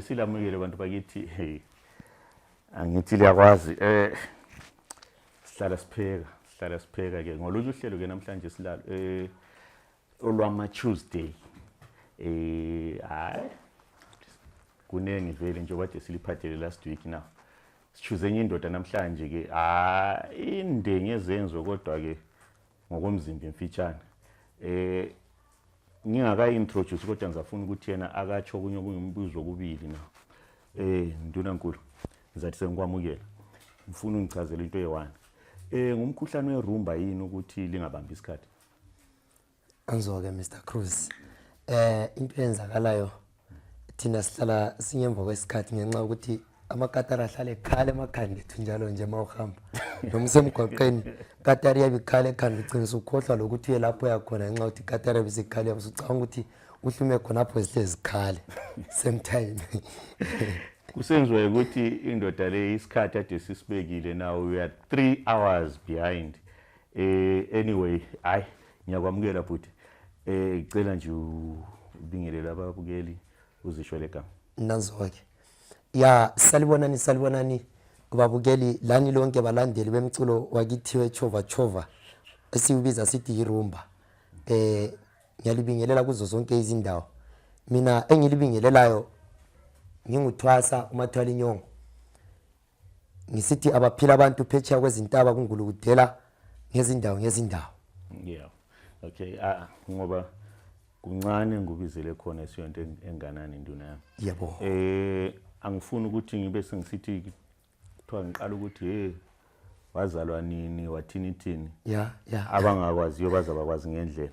silamukele abantu bakithi hey angithi liyakwazi sihlala sipheka ke ngolunye uhlelo ke namhlanje silalo olwama Tuesday hayi kunengi vele njengoba kade siliphathele last week now sichuze enye indoda namhlanje ke indenge ezenzo kodwa ke ngokomzimba emfitshane ngingaka introduce kodwa ngizafuna ukuthi yena akatsho kunye okuyimbuzo okubili na Ndunankulu ngizathi sengikwamukela ngifuna ungichazele into ye1 ngumkhuhlane werumba yini ukuthi lingabambi isikhathi Anzoke Mr Cruz into eyenzakalayo thina sihlala singemva kwesikhathi ngenxa ukuthi amakatara ahlale ekhale emakhanda ethu njalo nje mawuhamba noma semgwaqeni katara yabikhale ekhanda ucinisa ukhohlwa lokuthi uye lapho yakhona ngenxa ukuthi katara bisikhale usucanga ukuthi uhlume khona lapho zihlezi same time kusenziwe ukuthi indoda le isikhathi ade sisibekile now we are 3 hours behind anyway ngiyakwamukela futhi ngicela nje ubingelele ababukeli uzisho legama Nanzoke ya salibonani kubabukeli lani lonke balandeli bemculo wakithiwe chova esibiza sithi irumba ngiyalibingelela kuzo zonke izindawo mina engilibingelelayo nginguthwasa umathwala inyongo ngisithi abaphila abantu phetsheya kwezintaba kungulukudela ngezindawo yeah okay ngoba kuncane ngubizele khona isiyonto enganani nduna yami yebo angifuni ukuthi ngibe sengisithi kuthiwa ngiqala ukuthi wazalwa nini wathini yeah abangakwaziyo bazabakwazi ngendlela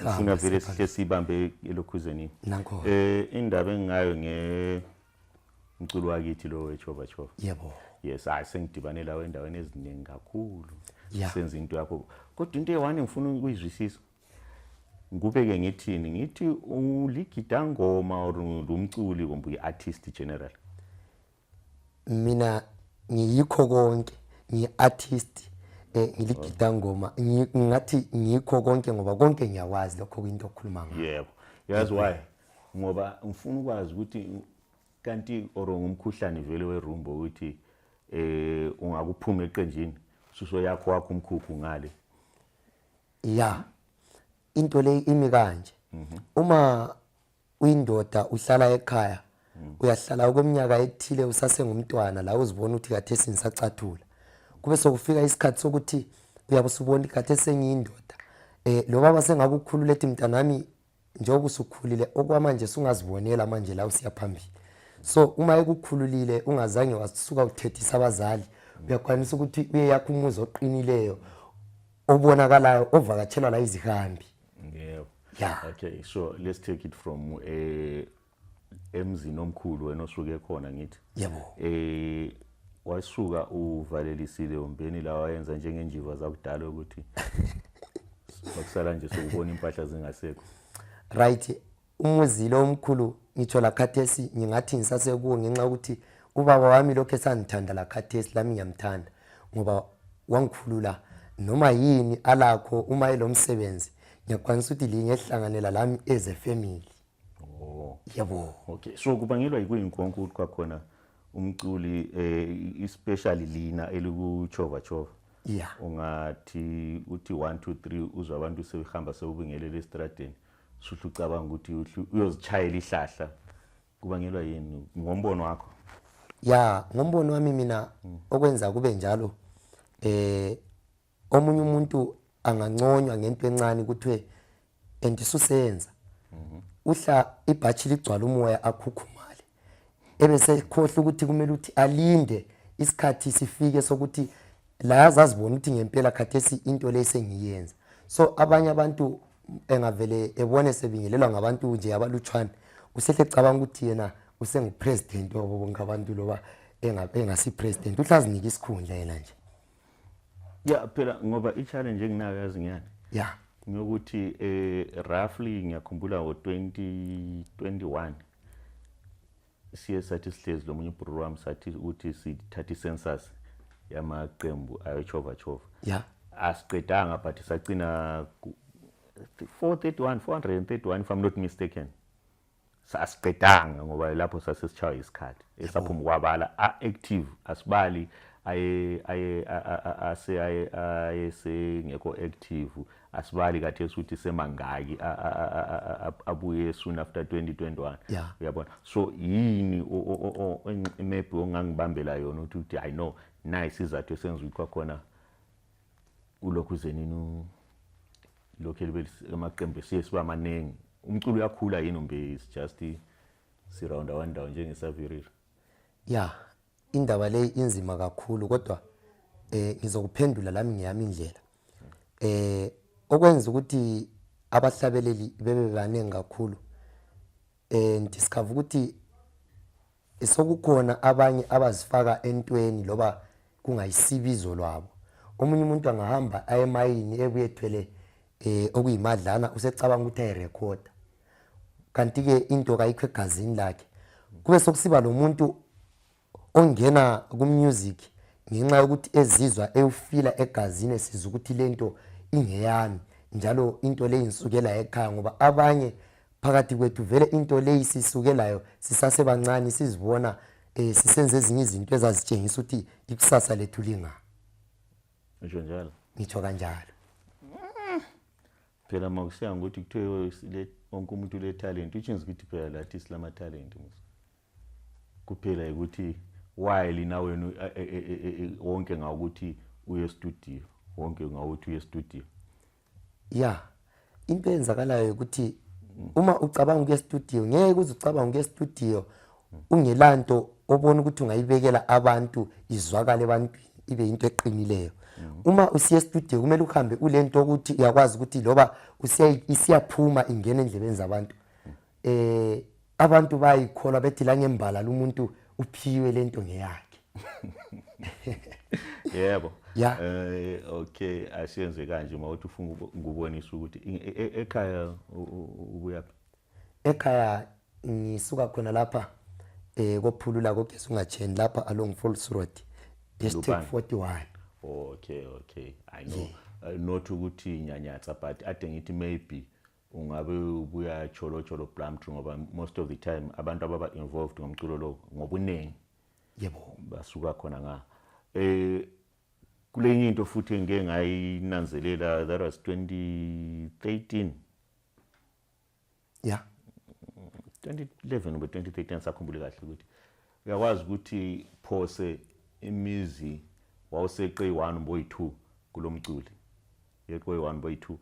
ngifuna vele sihle sibambe elokhuzeni nanko indaba engayo ngumculo wakithi lo wechova yebo yes sengidibane lawo endaweni eziningi kakhulu senza into yakho kodwa into ye1 ngifuna ukuyizwisisa ngubeke ngithini ngithi uligida ngoma or umculi kumbe artist general mina ngiyikho konke ngiartist ngiligida ngoma ngathi ngikho konke ngoba konke ngiyakwazi lokho kuyinto okukhuluma ngayo yebo yazi why ngoba ngifuna ukwazi ukuthi kanti oro ngumkhuhlane vele werumba ukuthi ungakuphuma eqenjini suso yakho wakho umkhukhu ngale ya into le imi kanje uma uyindoda uhlala ekhaya uyahlala okweminyaka ethile usasengumntwana la uzibona ukuthi kade sinisacatula kube sokufika isikhathi sokuthi uyabusubona kade sengiyindoda lo baba sengakukhulula ethi mntanami njengoba usukhulile okwamanje sungazibonela manje la usiyaphambili so uma ekukhululile ungazange wasuka uthethisa abazali uyakwanisa ukuthi uye yakho umuzi oqinileyo obonakalayo ovakatshela la izihambi yeah okay so let's take it from emzini omkhulu wena osuke khona ngithi yebo wasuka uvalelisile umbeni la wayenza njengenjiva zakudala ukuthi bakusala nje sokubona impahla zingasekho right umuzi lo omkhulu ngitsho la khathesi ngingathi ngisasekuwo ngenxa ukuthi ubaba wami lokho esangithanda la khathesi lami ngiyamthanda ngoba wangikhulula noma yini alakho uma elomsebenzi ngiyakwanisa ukuthi lingehlanganela lami as a family yebo okay so kubangelwa yikuyinkonke ukuthi kwakhona umculi especially lina elikuchova yeah ungathi uthi 1 2 3 uzwa abantu sebehamba sebubingelele estradeni suthi ucabanga ukuthi uyozichayela ihlahla kubangelwa yini ngombono wakho ya ngombono wami mina okwenza kube njalo omunye umuntu anganconywa ngento encane ukuthi entisusenza uhla ibhachi ligcwala umoya akhukhumale ebese khohle ukuthi kumele ukuthi alinde isikhathi sifike sokuthi la yazazibona ukuthi ngempela khathesi into lesengiyenza so abanye abantu engavele ebone sebingelelwa ngabantu nje abalutshwana usehle cabanga ukuthi yena usengupresident wabonke abantu loba engasi president uhlazinika isikhundla yena nje yeah phela ngoba i-challenge enginayo yazi ngiyani yeah ngokuthi roughly ngiyakhumbula ngo2021 siye sathi sihlezi lo munye program sathi ukuthi sithatha census yamaqembu ayechova yeah asiqedanga but sacina 431 if I'm not mistaken sasiqedanga ngoba lapho sasesitshawa isikhathi esaphuma kwabala active asibali ayesengekho active asibali kathi esuthi semangaki abuye soon after 2021 uyabona so yini maybe ongangibambela yona ukuthi I know nice izathu esenza ukho khona ulokhu zenini lokho amaqembu siba maningi umculo uyakhula yini umbe is just sirounda one down njengesavirira indaba le inzima kakhulu kodwa ngizokuphendula lami ngiyami indlela okwenza ukuthi abahlabeleli bebe baningi kakhulu discover ukuthi sokukhona abanye abazifaka entweni loba kungayisibizo lwabo omunye umuntu angahamba ayemayini ebuyethwele okuyimadlana usecabanga ukuthi ayirecord kanti ke into kayikho egazini lakhe kube sokusiba lo muntu ongena ku music ngenxa yokuthi ezizwa ewufila egazini esiza ukuthi lento ingeyami njalo into le insukela ekhaya ngoba abanye phakathi kwethu vele into le isisukelayo sisasebancane sizibona sisenze ezinye izinto ezazitshengisa ukuthi ikusasa lethu linga ngisho njalo ngitsho kanjalo phela makusiya ukuthi kuthiwe wonke umuntu le talent which is ukuthi phela lathi silama talent kuphela ukuthi while na wena wonke ngawukuthi uye studio wonke ngawuthi uye studio into enzakalayo ukuthi uma ucabanga ukuya studio ngeke uzucabanga ukuya studio ungelanto obona ukuthi ungayibekela abantu izwakale ebantwini ibe into eqinileyo uma usiya studio kumele uhambe ulento ukuthi uyakwazi ukuthi loba isiyaphuma ingene endlebeni zabantu abantu bayikholwa bethi la ngembala umuntu uphiwe lento ngeyakhe yebo okay asiyenze kanje mawuthi ufuna ukubonisa ukuthi ekhaya ubuya ekhaya ngisuka khona lapha kophulula kogesi ungacheni lapha along Falls Road district 41 okay I know not ukuthi nyanyatsa but ade ngithi maybe ungabe ubuya cholo Plumtree ngoba most of the time abantu ababa involved ngomculo lo ngobunengi yebo basuka khona nga kulenye into futhi ngeke ngayinanzelela that was 2013 2011 or 2013 sakhumbule kahle ukuthi uyakwazi ukuthi phose imizi wawuseqe 1 boy 2 kulomculi yeqe 1 boy 2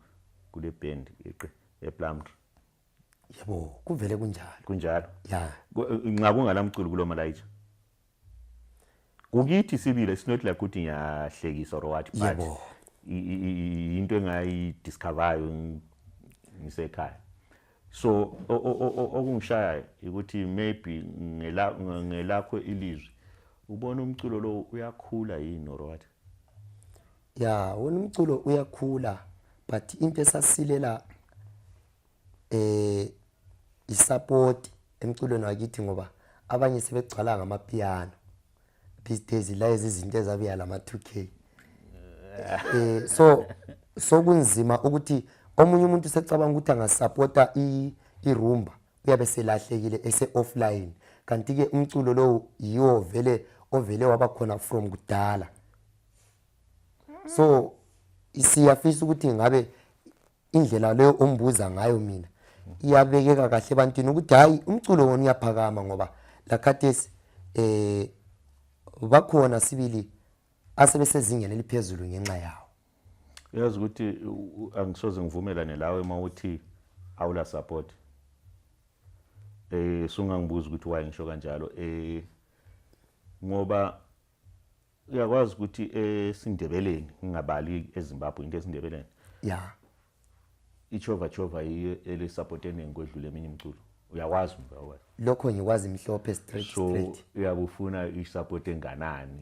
kule band yeqe ePlumtree yebo kuvele kunjalo nxa kungalamculi kulo malayithi kukithi sibile sinot like ukuthi ngiyahlekisa or what but into engayidiscoveryo ngisekhaya so okungishaya ukuthi maybe ngelakho ilizwi ubona umculo lo uyakhula yini or what wona umculo uyakhula but into esasilela isupport emculweni wakithi ngoba abanye sebegcwala ngamapiano these days la izinto ezabiya lama 2K so kunzima ukuthi omunye umuntu secabanga ukuthi angasupporta irumba uyabe selahlekile ese offline kanti ke umculo lo yiwo ovele waba khona from kudala so siyafisa ukuthi ngabe indlela leyo ombuza ngayo mina iyabekeka kahle ebantwini ukuthi hayi umculo wona uyaphakama ngoba lakhathesi bakhona sibili asebesezingeni eliphezulu ngenxa yawo yazi ukuthi angisoze ngivumelane lawe mawuthi awula support sungangibuza ukuthi why ngisho kanjalo ngoba uyakwazi ukuthi esindebeleni ngingabali eZimbabwe into esindebeleni ichova yiyo ele support enengodlule eminye imculo uyakwazi mfowethu lokho ngikwazi imhlophe straight so uyabufuna isupport enganani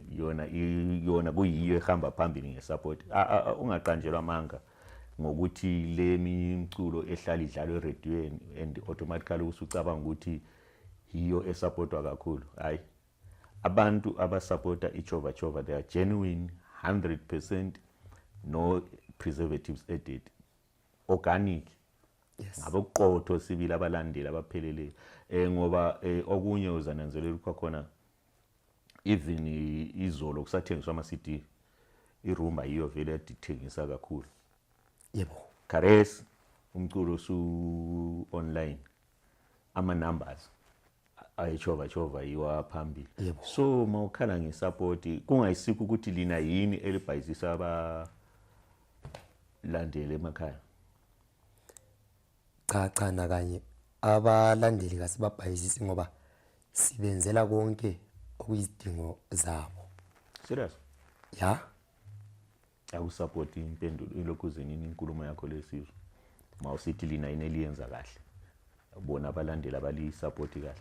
yona kuyiyo ehamba phambili ngesupport ungaqanjelwa amanga ngokuthi le imculo ehlala idlalwe eradioweni and automatically usucabanga ukuthi yiyo esupportwa kakhulu hayi abantu abasupporta ichova they are genuine 100% no preservatives added organic ngaboqotho sibili abalandeli abapheleleyo ngoba okunye uzananzelela kwakhona even izolo kusathengiswa ama CD iRumba yiyo vele edithengisa kakhulu. Yebo. Khares umculo su online ama numbers ayechova yiwa phambili. Yebo. So mawukhala ngesupport kungayisikho ukuthi lina yini elibhayisisa abalandeli emakhaya. Cha nakanye abalandeli kasibabhayisisi ngoba sibenzela konke okuyizidingo zabo. Serious? Ya. Akusupport impendulo ilokuzeni inkulumo yakho lesizwe. Mawusithi lina ineliyenza kahle. Ubona abalandeli abali support kahle.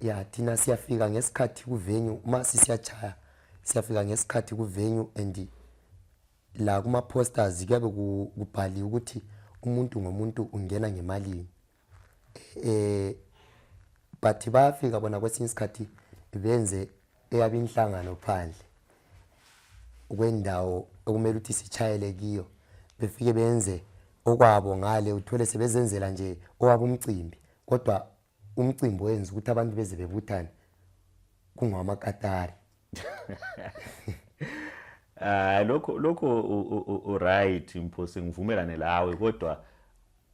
Ya thina siyafika ngesikhathi kuvenue uma siyachaya siyafika ngesikhathi kuvenue and la kuma posters kuyabe kubhaliwe ukuthi umuntu ngomuntu ungena ngemali. But bayafika bona kwesinye isikhathi benze eyabe inhlangano phandle ukwendawo okumele ukuthi sichayele kiyo befike benze okwabo ngale uthole sebezenzela nje owabo umcimbi kodwa umcimbi wenza ukuthi abantu beze bebuthane kungamakatari. Lokho right Mphosi ngivumelane lawe kodwa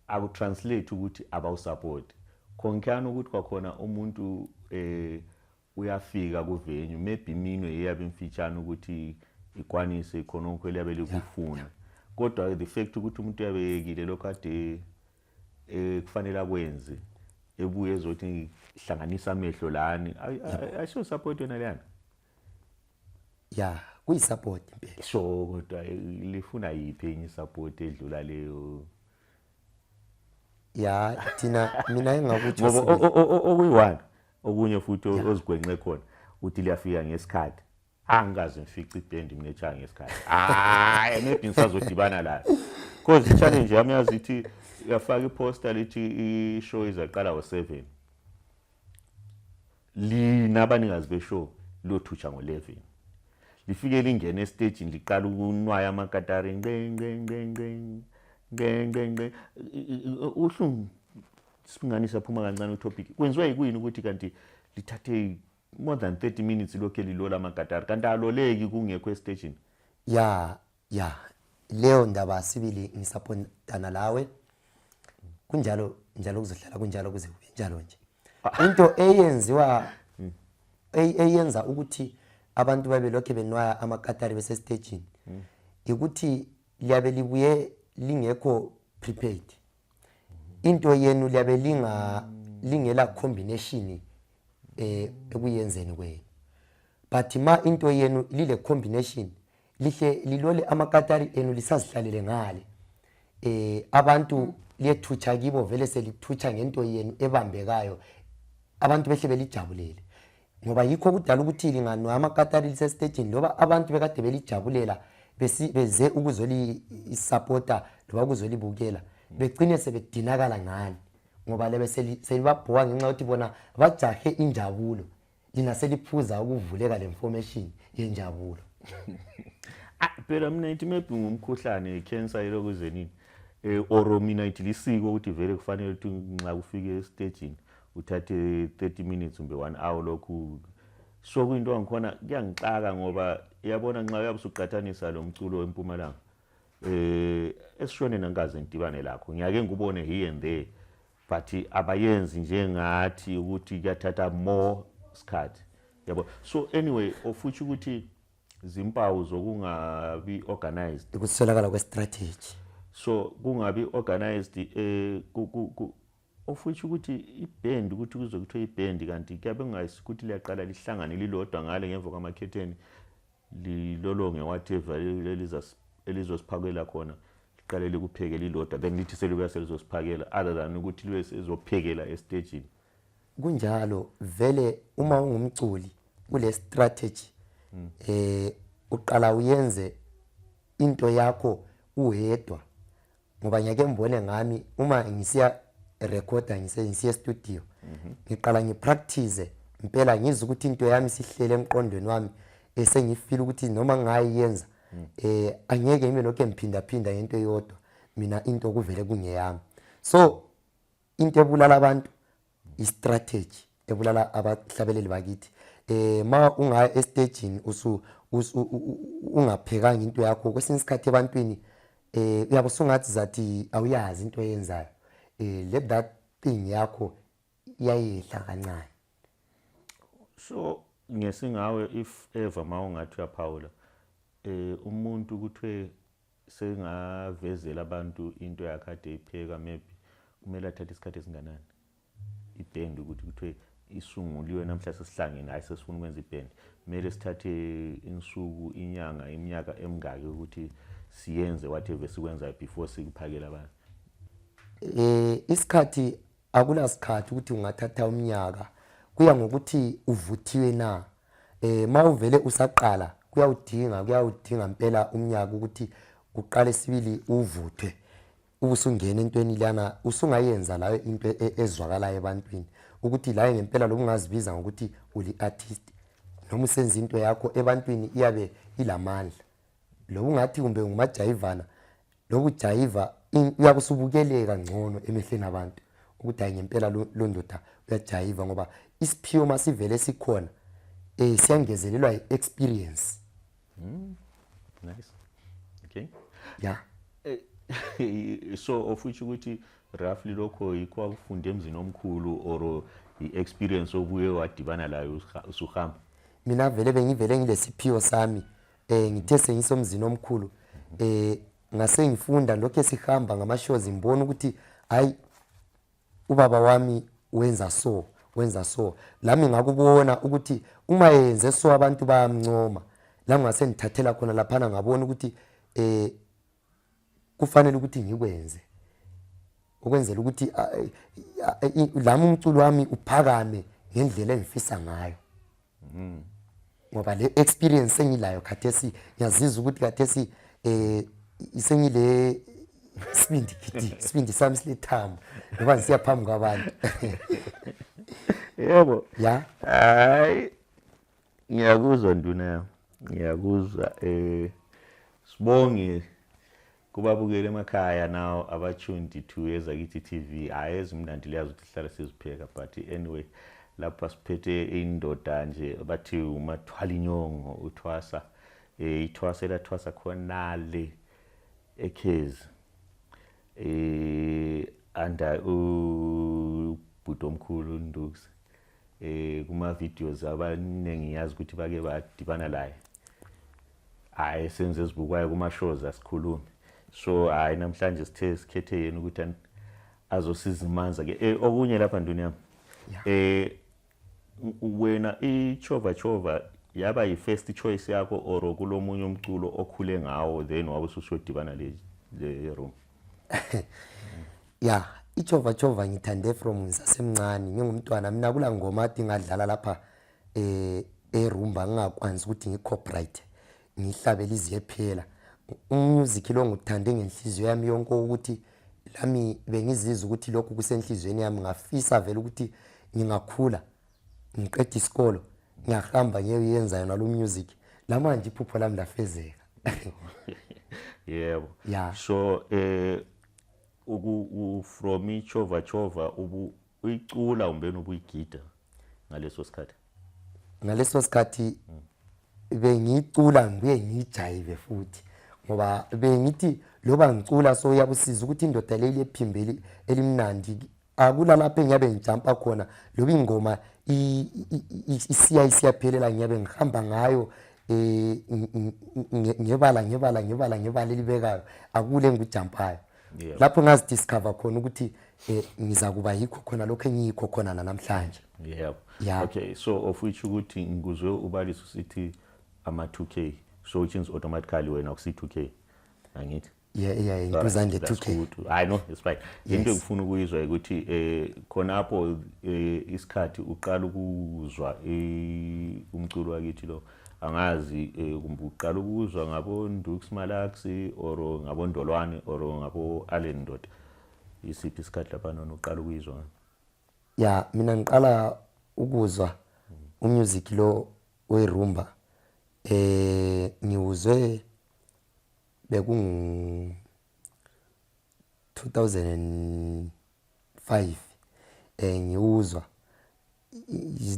akutranslate ukuthi abawusupport. Khonkana ukuthi kwakhona umuntu uyafika kuvenue maybe minwe eyabe imfitshana ukuthi ikwanise khona onke liyabe likufuna. Kodwa the fact ukuthi umuntu uyabekile lokade kufanele akwenze ebuye ezothi hlanganisa amehlo lani ayisho support yona leyana. Ya kuyisupport impela. So kodwa lifuna yiphi enye support edlula leyo. Ya thina mina engakuthi ngoba okuyi-1 okunye futhi ozigwenxe khona uthi liyafika ngesikhathi angikaze ngifice ibhendi mina echaya ngesikhathi maybe ngisazodibana la because i-challenge yami yazi ithi uyafaka iposter lithi i-show izaqala ngo-7 lina abanikazi beshow lothutsha ngo-11 lifike lingene estagini liqala ukunwaya amakatari ngeng uhlungu singanisa phuma kancane utopic kwenziwa yikuyini ukuthi kanti lithathe more than 30 minutes lokho lilola amakatari kanti aloleki kungekho estagini. Ya leyo ndaba sibili ngisaphontana lawe kunjalo kuzohlala kunjalo kuze kube njalo nje. Into eyenza ukuthi abantu babe lokho benwaya amakatari bese stagini ukuthi liyabe libuye lingekho prepared. Into yenu liyabe lingela combination ekuyenzeni kwenu. But ma into yenu lile combination lihle lilole amakatari enu lisazihlalele ngale. Abantu liyethutsha kibo vele selithutsha ngento yenu ebambekayo. Abantu behle belijabulele. Ngoba yikho kudala ukuthi linganwa amakatari lise stagini loba abantu bekade belijabulela beze ukuzoli supporter loba ukuzolibukela begcine sebedinakala ngani ngoba lebe selibabhoka ngenxa yokuthi bona bajahe injabulo lina seliphuza ukuvuleka le information yenjabulo. Phela mina ithi maybe ngumkhuhlane cancer ilokuzenini or mina ithi lisiko ukuthi vele kufanele ukuthi nxa ufike estagini uthathe 30 minutes umbe 1 hour lokhu so kuyinto ngikhona kuyangixaka ngoba yabona nxa uyabusuqathanisa lo mculo eMpumalanga esishone nangaze ngidibane lakho ngiyake ngubone here and there but abayenzi njengathi ukuthi kuyathatha more skhathi yabo. So anyway ofuthi ukuthi zimpawu zokungabi organized ukuswelakala kwestrategy. So kungabi organized ofuthi ukuthi iband ukuthi kuzokuthiwa iband kanti kuyabe kungayisukuthi liyaqala lihlangane lilodwa ngale ngemva kwamakhetheni lilolonge whatever elizosiphakela khona liqale likupheke lilodwa then lithi selubuya selizosiphakela other than ukuthi libe sezophekela estagini. Kunjalo vele uma ungumculi kule strategy uqala uyenze into yakho uhedwa ngoba ngiyake mbone ngami uma ngisiya recorder ngisiya studio ngiqala ngipractice impela ngizwe ukuthi into yami sihlele emqondweni wami esengifila ukuthi noma ngayiyenza angeke ngibe lokho emphinda into eyodwa mina into kuvele kungeyami. So into ebulala abantu i-strategy ebulala abahlabeleli bakithi. Ma ungaya estagini ungaphekanga into yakho kwesinye isikhathi ebantwini uyabe usungathi zathi awuyazi into oyenzayo. Let that thing yakho iyayehla kancane. So ngesingawe if ever mawungathi uyaphawula umuntu kuthiwe sengavezela abantu into yakade ipheka maybe kumele athathe isikhathi esinganani iband ukuthi kuthiwe isunguliwe namhla sesihlangene hayi sesifuna ukwenza iband kumele sithathe insuku inyanga iminyaka emingaki ukuthi siyenze whatever sikwenza before sikuphakela abantu? Isikhathi akula sikhathi ukuthi ungathatha umnyaka kuya ngokuthi uvuthiwe na. Mawuvele usaqala kuyawudinga impela umnyaka ukuthi uqale sibili uvuthwe ubusungena entweni lana usungayenza layo into ezwakalayo ebantwini ukuthi laye ngempela lokungazibiza ngokuthi uli artist noma usenza into yakho ebantwini iyabe ilamandla lo ungathi kumbe ngumajayivana lokujayiva uyabe usubukeleka ngcono emehleni abantu ukuthi hayi ngempela lo ndoda uyajayiva ngoba isiphiwo masivele sikhona siyangezelelwa experience. Nice. Okay. Yeah. So ofuthi ukuthi roughly lokho yikho akufunde emzini omkhulu or i-experience obuye wadibana layo usuhamba? Mina vele bengivele ngilesiphiwo sami ngithe sengisomzini omkhulu ngase ngifunda lokho esihamba ngamashows ngibona ukuthi hayi ubaba wami wenza so lami ngakubona ukuthi uma yenze so abantu bayamncoma la ngase ngithathela khona laphana ngabona ukuthi kufanele ukuthi ngikwenze ukwenzela ukuthi lami umculo wami uphakame ngendlela engifisa ngayo. Ngoba le experience engilayo khathesi ngiyazizwa ukuthi khathesi isengile sibindi sami silethamba ngoba ngisiya phambi kwabantu. Yebo. Ya. Hayi ngiyakuzwa nduna ngiyakuzwa sibonge kubabukele emakhaya now abatuned to ezakithi TV ayezi mnandi liyazi ukuthi hlala sizipheka but anyway lapha siphethe indoda nje bathi umathwala inyongo uthwasa ithwasa elathwasa khonale ekhezi anda ubhuti omkhulu Ndukisi kuma videos abaningi yazi ukuthi bake badibana laye hayi senze ezibukwayo kuma shows asikhulumi so hayi namhlanje sithe sikhethe yena ukuthi azosiza imanza ke okunye lapha nduni yami wena ichova yaba yi-first choice yakho or kulomunye umculo okhule ngawo then wabe ususodibana le room? Yeah, ichova ngithande from ngisasemncane ngingumntwana mina kula ngoma athi ngadlala lapha erumba ngingakwanzi ukuthi ngicopyright ngihlabela iziyephela umusic lo ngithande ngenhliziyo yami yonke ukuthi lami bengizizwa ukuthi lokhu kusenhlizweni yami ngafisa vele ukuthi ngingakhula ngiqeda isikolo ngiyahamba ngiyenza nalo music lamanje iphupho lami lafezeka. Yebo. Yeah. So from ichova uyicula umbeni ubuyigida ngaleso sikhathi bengicula ngibuye ngijayive futhi ngoba bengithi loba ngicula so yabusiza ukuthi indoda leli ephimbeli elimnandi akula lapho engiyabe ngijampa khona loba ingoma isiyaphelela ngiyabe ngihamba ngayo ngebala elibekayo akule ngikujampayo lapho ngazidiscover khona ukuthi ngiza kuba yikho khona lokho engiyikho khona namhlanje. Yebo. Yeah. Okay, so of which ukuthi ngikuzwe ubalisa usithi ama 2K so which means automatically wena ukusi 2K angithi? Yeah, ngizande 2K. I know it's fine. Into Yes. ngifuna ukuyizwa ukuthi khona lapho isikhathi uqala ukuzwa umculo wakithi lo angazi kumbe uqala ukuzwa ngabo Ndukisi Malaxi or ngabo Ndolwane or ngabo Allen Ndoda isiphi isikhathi lapha nona uqala ukuyizwa? Yeah, mina ngiqala ukuzwa umusic lo werumba ngiwuzwe bekungu 2005 ngiuzwa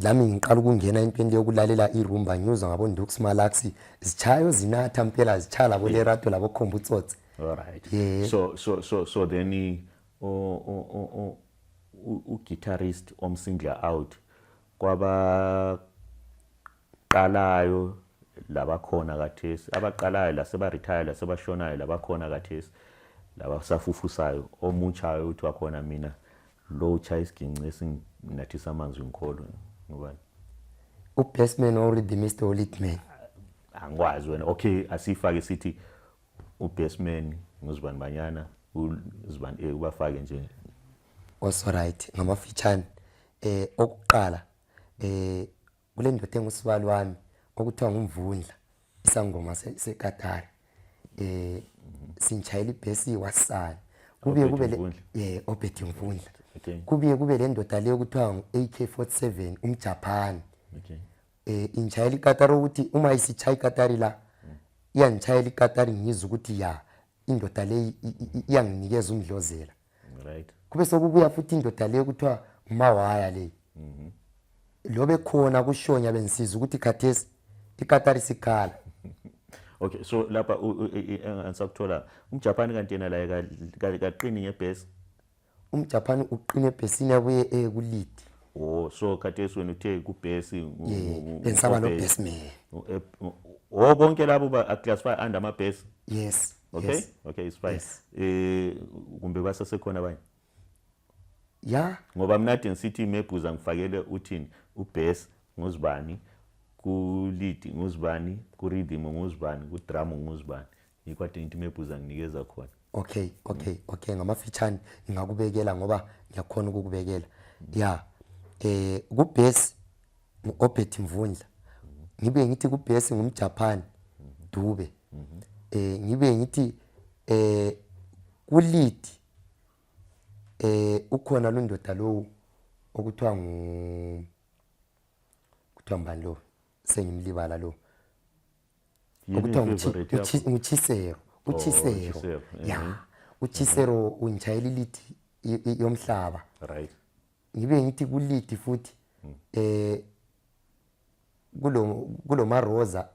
lami ngiqala ukungena entweni yokulalela irumba ngiyuzwa ngabo Ndux Malaxi zichayo zinatha impela zichala bo Lerato labo khomba utsotsi. All right. Yeah. So then guitarist omsingla out kwaba qalayo labakhona kathesi abaqalayo laseba retire lasebashonayo labakhona kathesi labasafufusayo omuchayo uthi wakhona mina lo chaya isiginci esinathisa amanzi ngikholo ngobani Bassman or rhythmist or lead man? angikwazi wena. Okay, asifake sithi ubassman nguzibani banyana uzibani ubafake nje. Also right ngamafitshane okuqala kule ndoda engusibali wami okuthiwa ngumvundla isangoma seKatari sinchayela ibhesi wasana kubiye kube le Obedi Mvundla. Okay. Kubiye kube le ndoda leyo kuthiwa AK47 umJapan. Okay. Inchayela iKatari ukuthi uma isichaya iKatari la iyangichayela iKatari ngizwe ukuthi ya indoda le iyanginikeza umdlozela. Right. Kube sokubuya futhi indoda leyo kuthiwa umawaya le. Lobe khona kushonya bensiza ukuthi khathesi iKatari sikhala. Okay, so lapha ansakuthola umJapan kanti yena la kaqini ngebhesi. UmJapan uqine ebhesini yabuye kulidi. Oh, so khathesi wena uthe kubhesi bensaba no bassman. Bonke labo ba classify under ama bass. Yes. Okay. Yes. Okay, it's fine. Yes. Kumbe basasekhona abanye. Yeah. Ngoba mnadi ngisithi mebhuza ngifakele uthini ubass nguzibani ku lead nguzibani ku rhythm nguzibani ku drum nguzibani yikwade into mebhuza nginikeza khona. Okay, ngamafitshane ngingakubekela ngoba ngiyakhona ukukubekela. Yeah. Ku bass uObedi Mvundla. Ngibe ngithi ku bass ngumJapan Dube. Ngibe ngithi ku lead ukhona lo ndoda lo okuthiwa mbani lo sengimlibala lo okuthiwa uChisero. Yeah, uChisero unjayela iliti yomhlaba. Right. Ngibe ngithi ku lead futhi kulo maroza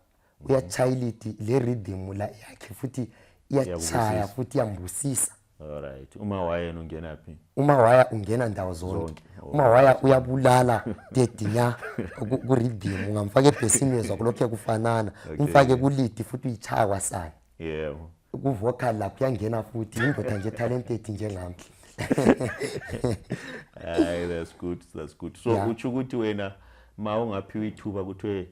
uyachaya iliti le rhythm la yakhe futhi iyachaya futhi yambusisa. All right. Uma waya ungena phi? Uma waya ungena ndawo zonke. Uma waya uyabulala dedinya ku rhythm ungamfaka ebhesini wezwa kulokho kufanana. Umfake ku lead futhi uyichaya kwasana. Yebo. Ku vocal lapho yangena futhi indoda nje talented njengami. Hey, that's good. So uthi ukuthi wena ma ungaphiwa ithuba kuthiwe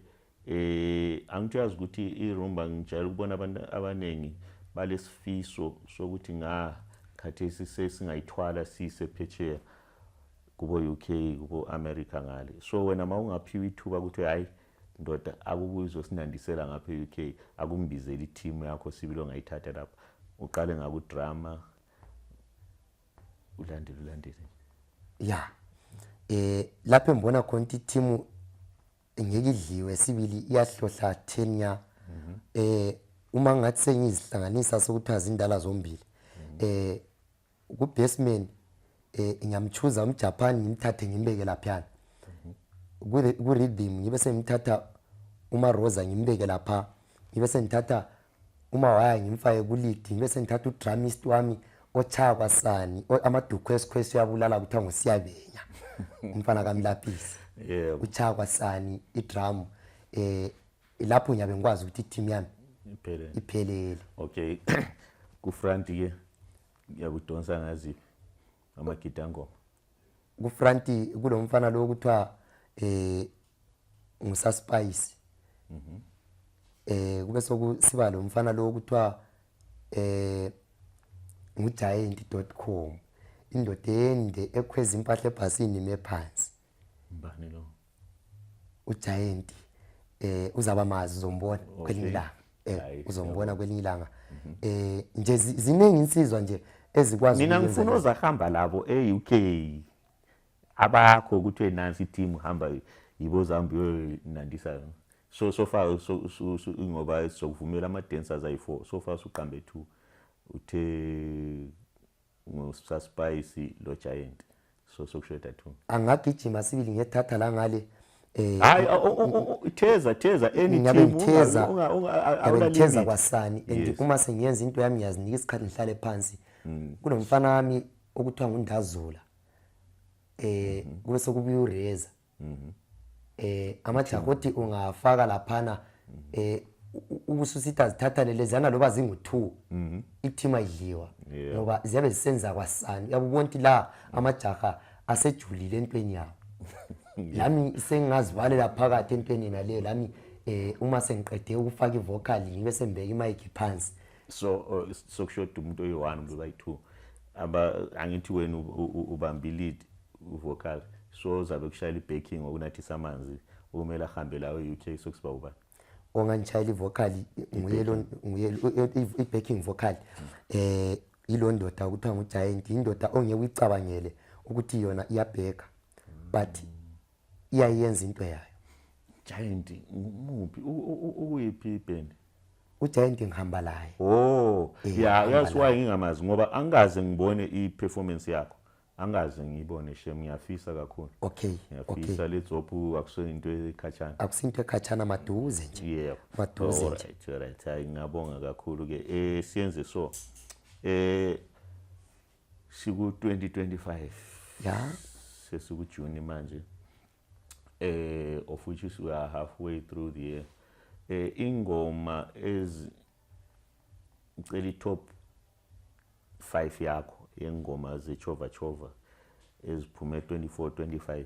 angithiyazi ukuthi irumba ngijayela ukubona abantu abanengi balesifiso sokuthi khathesi sesingayithwala sise phetsheya kubo UK kubo America ngale. So wena ma ungaphiwa ithuba ukuthi hayi ndoda akubuzo sinandisela ngapha eUK akumbizela i-team yakho sibilo ngayithatha lapha uqale ngaku drama ulandele. Yeah. Lapho ngibona khona i-team ngeke idliwe sibili iyahlohla 10 ya. Uma ngathi sengizihlanganisa sokuthi azindala zombili. Ku bassman ngiyamchuza umJapan ngimthathe ngimbeke lapha. Ku rhythm ngibe sengithatha uma Rosa ngimbeke lapha. Ngibe sengithatha uma waya ngimfake ku lead ngibe sengithatha udrumist wami ochaya kwasani amaduku esikhwesi yabulala kuthiwa ngosiyabenya. Umfana kaMlapisi. Yebo. Uchaya kwasani idrum lapho ngiyabe ngikwazi ukuthi i-team yami iphelele. Okay. Ku front ke yakudonsa ngaziphi amagita ngoma? Ku front kulomfana lo kuthiwa nguSaspice. Kube sokusiba lo mfana lo kuthiwa ngugiant.com. Indoda ende ekhweza impahla ebhasini mephansi. Mbani lo? Ugiant uzaba mazi uzombona kwelinye ilanga. Uzombona kwelinye ilanga. Nje ziningi insizwa nje ezikwazi mina ngifuna uzahamba labo eUK abakho ukuthi nansi team hamba yibo zambi nandisa. So far ngoba sokuvumela ama dancers ayi4 so far uqambe 2 uthe ngoSaspice lo Giant. so sokusho tattoo angagijima sibili ngiyethatha la ngale hayi theza any ngiyabe team ngitheza awula ngitheza limit kwasani and Yes. uma sengiyenza into yami ngiyazinika isikhathi ngihlale phansi kunomfana wami okuthiwa ngundazula kube sokubuya ureza amajakoti ungafaka laphana ubususithi azithatha lezana loba zingu2 i-team ayidliwa ngoba ziyabe zisenza kwasani uyabona ukuthi la amajaha asejulile entweni yabo lami sengingazivalela phakathi entweni naleyo lami uma sengiqede ukufaka ivocal ngibe sembeka imic phansi so sokushoda umuntu oyi1 umuntu oyi2 angithi wena ubamba lead vocal so zabe kushayela ibacking okunathisa amanzi umele ahambe lawo UK sokusiba ubani onganitshayela ivocal nguyelo i-backing vocal ilo ndoda ukuthiwa nguGiant indoda ongeke uyicabangele ukuthi yona iyabheka but iyayenza into yayo. Giant umuphi ukuyiphi band uGiant ngihamba laye that's why ngingamazi ngoba angaze ngibone i-performance yakho angaze ngibone shem ngiyafisa kakhulu ngiyafisa lezophu akusento ekhatshana akusinto ekhatshana maduze nje maduze nje right hayi ngiyabonga kakhulu ke siyenze so siku 2025 sesiku June manje of which we are halfway through the year ingoma ngicela top 5 yakho yengoma zechova chova eziphume 24-25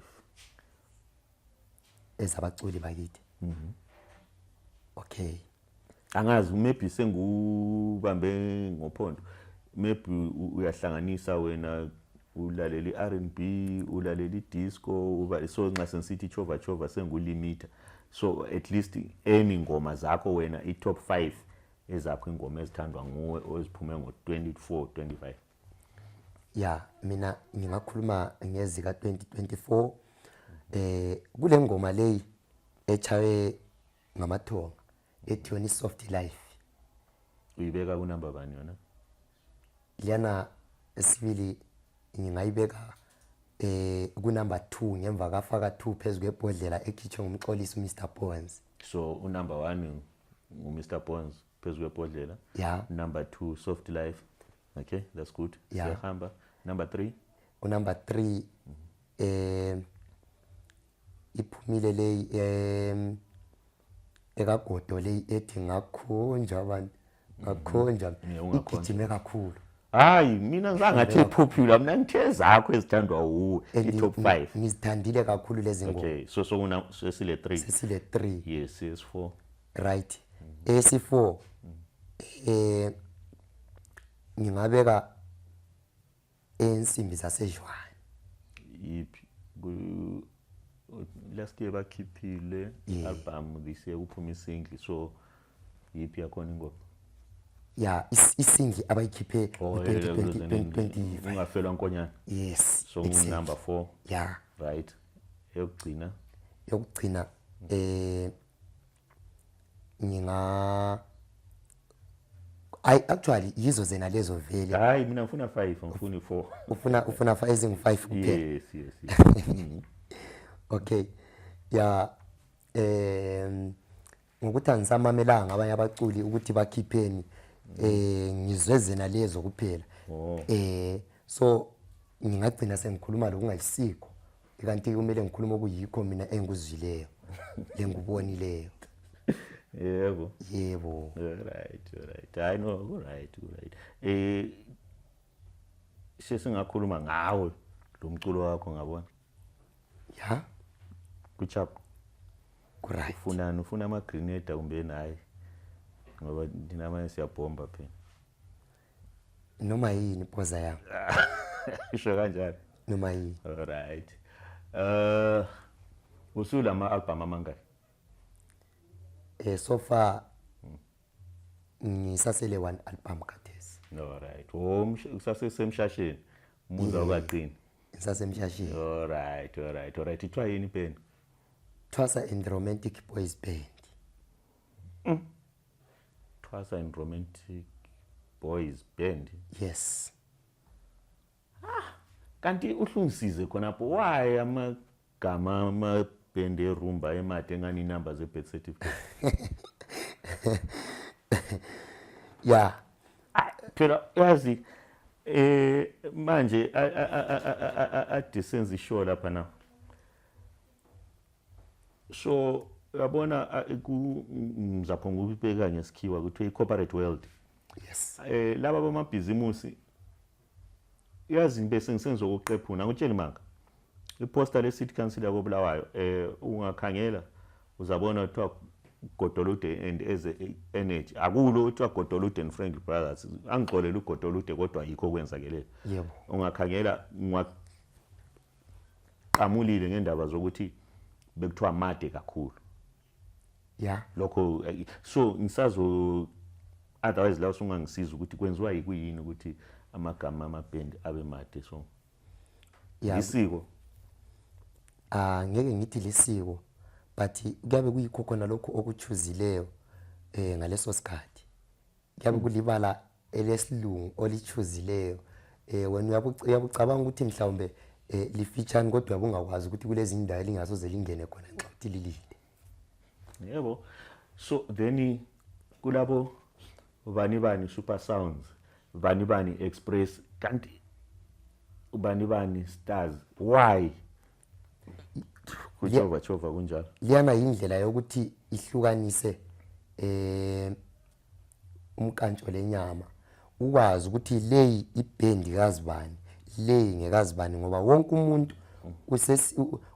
ezabaculi bakithi angazi maybe sengubambe ngophondo maybe uyahlanganisa wena ulalela iR&B ulalela idisco so nxa sensithi chova chova sengulimiter so at least any ngoma zakho wena i-top 5 ezakho ingoma ezithandwa nguwe oziphume ngo-24-25 mina ngingakhuluma ngezika 2024 kule ngoma leyi echawe ngamathonga ethi yona soft life uyibeka ku number bani yona liyana esibili ngingayibeka ku number 2 ngemva kafaka 2 phezulu kwebhodlela ekhitshwe ngumxolisi uMr Bones so u number 1 uMr Bones phezulu kwebhodlela number 2 soft life okay that's good siyahamba number 3 number 3 iphumile leyi ekagodo leyi ethi ngakhonja abantu ngakhonja igijime kakhulu hayi mina ngizangathi popular mina ngithe zakho ezithandwa uwe i-top 5 ngizithandile kakhulu lezi ngoma okay so sesile 3 sesile 3 yes S4 right S4 ngingabeka ensimbi zasejwane yiphi last year bakhiphile album this year kuphuma isingle so yiphi yakhona ingoma isingle abayikhiphe ngo-2020 ungafelwa nkonyana yes so number 4 right yokugcina actually yizo zena lezo vele hayi mina ngifuna 5 ngifuna 4 ufuna ezingu5 kuphela yes okay ngokuthi angisamamelanga abanye abaculi ukuthi bakhipheni ngizwe zena lezo kuphela so ngingagcina sengikhuluma lokungayisikho kanti kumele ngikhuluma okuyikho mina engikuzwileyo lengubonileyo yebo right I know right sesingakhuluma ngawe lo mculo wakho ngabona kuchap right ufuna ama grenade kumbe naye ngoba ndina manje siyabomba phela noma yini poza yami isho kanjani noma yini right usula ama album amangaki so far ngisasele 1 album khathesi right usasesemshasheni umuza ukaqini ngisasemshasheni alright ithiwa yini pen Twasa and Romantic Boys Band Twasa and Romantic Boys Band yes kanti uhlungisize khonapho why amagama amabhend erumba emade engani inamba ze-birth certificate ya phela yazi manje ade senze ishow lapha na so yabona ngizapho ngibeka ngesikhiwa kuthiwa i-corporate world yes laba bamabhizimusi yazi bese ngisengizokuqephuna ngutshela imanga iposta le-city council yakobulawayo ungakhangela uzabona kuthiwa Godolude and Energy akulo kuthiwa Godolude and Frank Brothers angixolela uGodolude kodwa yikho kwenzakele yebo ungakhangela ngwaqamulile ngendaba zokuthi bekuthiwa made kakhulu ya lokho so ngisazo otherwise la usungangisiza ukuthi kwenziwa yikuyini ukuthi amagama amabhendi abe made so isiko ngeke ngithi lisiko but kuyabe kuyikho khona lokho okuchuzileyo ngaleso sikhathi kuyabe kulibala elesilungu olichuzileyo wena uyabucabanga ukuthi mhlawumbe lifeature kodwa ubungakwazi ukuthi kulezi indawo lingasoze lingene khona nxa uthi lilile yebo so then kulabo bani super sounds bani express kanti bani stars why kuchova kunjalo liyana indlela yokuthi ihlukanise umkantsho lenyama ukwazi ukuthi leyi ibhendi kazibani leyi ngekazibani ngoba wonke umuntu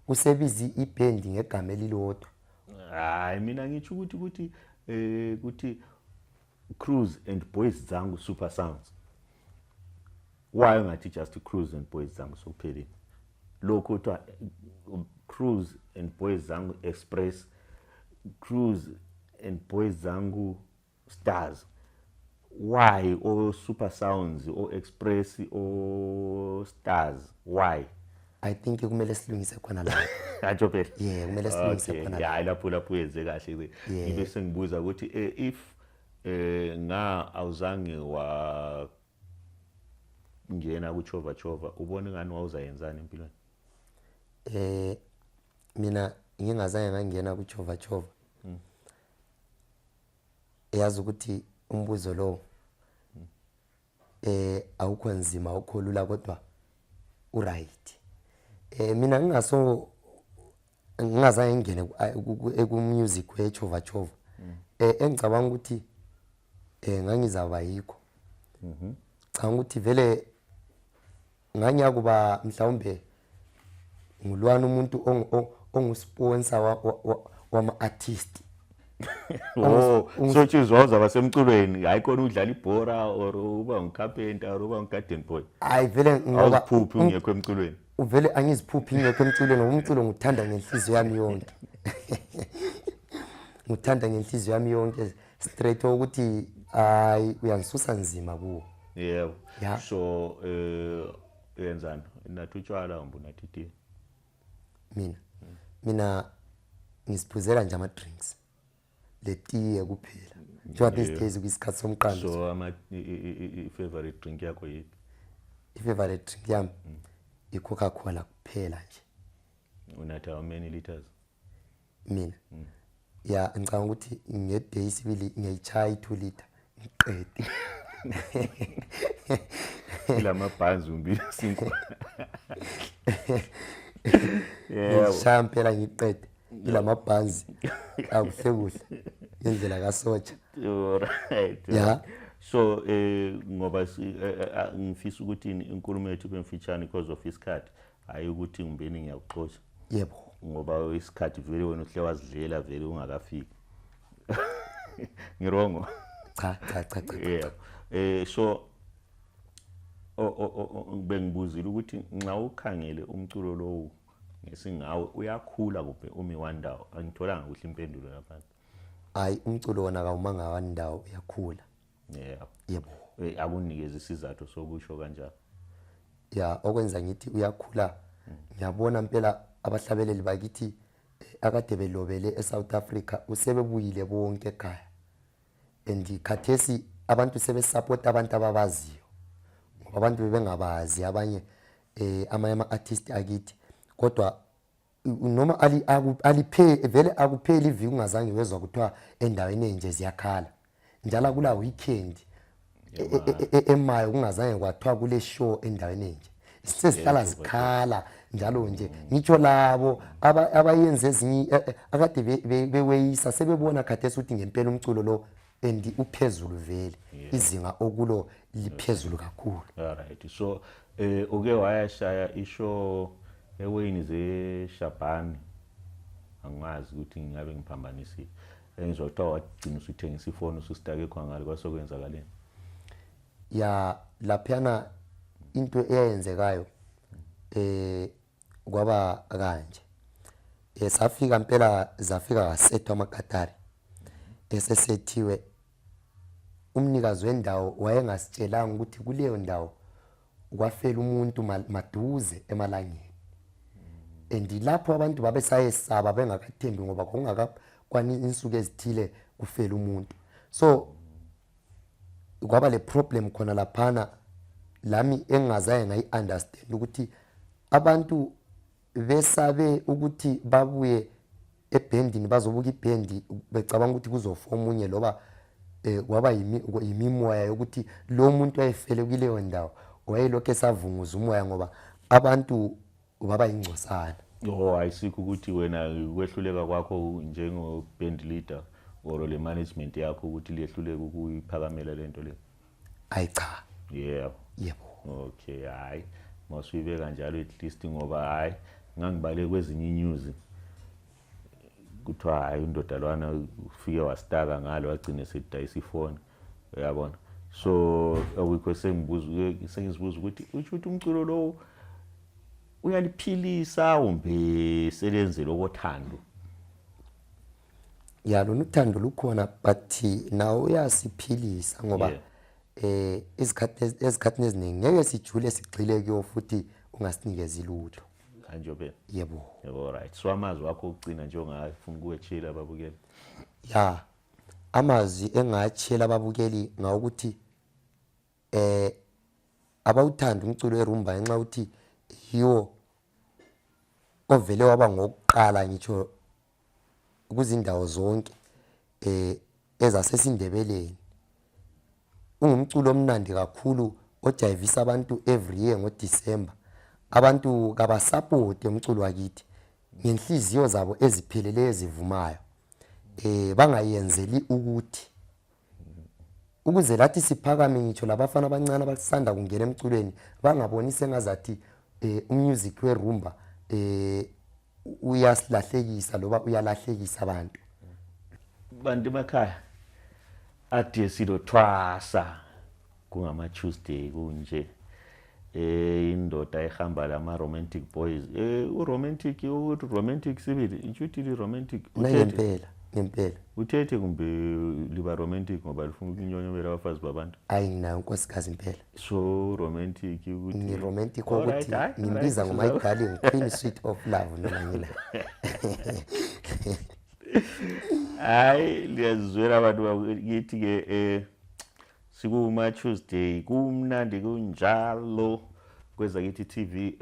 usebizi ibhendi ngegama elilodwa hayi mina ngisho ukuthi Cruise and Boys Zangu super sounds why ngathi just Cruise and Boys Zangu sokuphelile lokho kuthiwa Cruise and Boys Zangu Express Cruise and Boys Zangu Stars why or super sounds or express or stars why I think kumele silungise khona la ajo phela yeah kumele silungise khona la lapho yenze kahle ngibe sengibuza ukuthi if awuzange wa ngena kuchova ubone ngani wawuzayenzana empilweni mina ngingazange ngangena kuchova yazi ukuthi umbuzo lo awukho nzima ukholula kodwa uright mina ngingazange ngene ku music wechova engicabanga ukuthi ngangizaba yikho cha ukuthi vele nganyakuba mhlawumbe ngulwana umuntu ongusponsor wama artist so chizwaza basemculweni hayi khona udlala ibhora or uba ngcarpenter or uba ngarden boy hayi vele ngoba awuziphuphi ungekho emculweni uvele angiziphuphi ngekho emculweni ngoba umculo ngithanda ngenhliziyo yami yonke ngithanda ngenhliziyo yami yonke straight ukuthi hayi uyangisusa nzima kuwo yebo so yenzani nathi utshwala nathi tea mina ngisiphuzela nje ama drinks letiye kuphela njengoba these days kuyisikhathi somqando so i favorite drink yakho yipi i favorite drink yami i Coca-Cola kuphela nje unatha how many liters mina ya ngicabanga ukuthi ngeday sibili ngiyayichaya 2 liter ngiqede lama bhanzi umbili 5 ngishaya impela ngiqede ilama bhanzi akuhle kuhle ngendlela kasotsha alright yeah so ngoba ngifisa ukuthi inkulumo yethu bemfitshane because of isikhathi hayi ukuthi ngibeni ngiyakuxoxa yebo ngoba isikhathi vele wena uhle wazidlela vele ungakafiki ngirongo cha yeah so bengibuzile ukuthi nxa ukhangele umculo lowo ngesingawe uyakhula kuphe umi wandawo angitholanga kuhle impendulo lapha hayi umculo wona kawumanga wandawo uyakhula yeah yebo akunikeza isizathu sokusho kanjalo ya okwenza ngithi uyakhula ngiyabona impela abahlabeleli bakithi akade belobele eSouth Africa usebebuyile bonke ekhaya and khathesi abantu sebe support abantu ababaziyo ngoba abantu bebengabazi abanye ama artist akithi kodwa noma vele akupheli iviki ungazange wezwa kuthiwa endaweni enje ziyakhala njalo kula weekend emayo kungazange kwathiwa kule show endaweni enje sesihlala zikhala njalo nje ngitsho labo abayenze ezinye akade beweyisa sebebona khathesi ukuthi ngempela umculo lo and uphezulu vele izinga okulo liphezulu kakhulu. Alright, so uke wayashaya ishow eweni zeShabani angazi ukuthi ngingabe ngiphambanisile engizothiwa wagcina usuthengisa ifoni usustake khangale kwasokwenzakaleni ya laphana into eyenzekayo kwaba kanje safika impela zafika kasethu amakatari esesethiwe umnikazi wendawo wayengasitshelanga ukuthi kuleyo ndawo kwafela umuntu maduze emalangeni lapho abantu babesayesaba bengakathembi ngoba kwangakakwani insuku ezithile kufela umuntu so kwaba le problem khona laphana lami engazaye ngayi-understand ukuthi abantu besabe ukuthi babuye ebhendini bazobuka ibhendi becabanga ukuthi kuzofa omunye loba kwaba yimimoya yokuthi lo muntu ayefele kuleyo ndawo wayelokhu esavunguza umoya ngoba abantu baba ingcosana. Ayisikho ukuthi wena kwehluleka kwakho njengo-band leader or le management yakho ukuthi liyehluleka ukuyiphakamela lento le? Cha. Yebo. Okay, hayi masuyibeka njalo at least ngoba hayi ngangibale kwezinye news kuthiwa hayi undodalwana ufike wastaka ngalo wagcina sedayisa ifoni uyabona so awukho sengizibuza ukuthi uthi umculo lo uyaliphilisa umbe selenzele okothando lona uthando lukhona but nawo uyasiphilisa ngoba ezikhathini eziningi ngeke sijule sigxile kuyo futhi ungasinikeza ilutho kanje phela. Yebo, right. So amazwi akho ukugcina nje ongafuna ukuwetshela ababukeli? Amazwi engachela ababukeli ngawukuthi abawuthanda umculo weRumba ngenxa ukuthi yiwo ovele waba ngokuqala ngitsho kuzindawo zonke ezasesindebeleni. Ungumculo omnandi kakhulu ojayivisa abantu every year ngoDecember. Abantu kabasupport umculo wakithi ngenhliziyo zabo eziphelele ezivumayo. Bangayenzeli ukuthi ukuze lathi siphakame ngitsho labafana abancane abasanda kungena emculweni bangaboni sengazathi umusic weRumba uyasilahlekisa loba uyalahlekisa abantu. Bantu emakhaya ade silo thwasa kungama Tuesday kunje indoda ehamba lama romantic boys romantic sibili inchuthi romantic ngempela uthethe kumbe liba romantic ngoba lifuna ukunyonyobela abafazi babantu. Ayinayo nkosikazi impela. So romantic ukuthi ni romantic ukuthi ngimbiza ngoma darling queen sweet of love noma ngila. Hayi liyazwela abantu bakithi ke sikuma Tuesday kumnandi kunjalo kweza kithi TV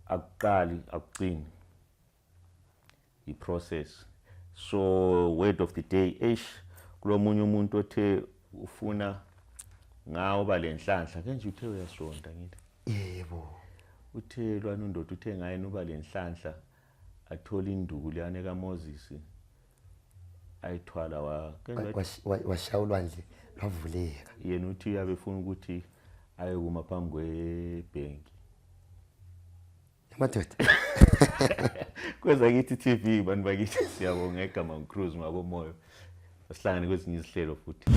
akuqali akucini iprocess. So word of the day kulomunye umuntu othe ufuna ngawo balenhlanhla kenje uthe uyasonda ngithi yebo uthe lwana undoda uthe ngaye nuba lenhlanhla athola induku liyane kaMoses ayithwala washawulwa nje lavuleka yena uthi uyabefuna ukuthi ayekuma phambi kwebhenki madoda. Kweza kithi TV bantu bakithi siyabonga eGama Cruise ngabomoyo asihlangane kwezinye izihlelo futhi.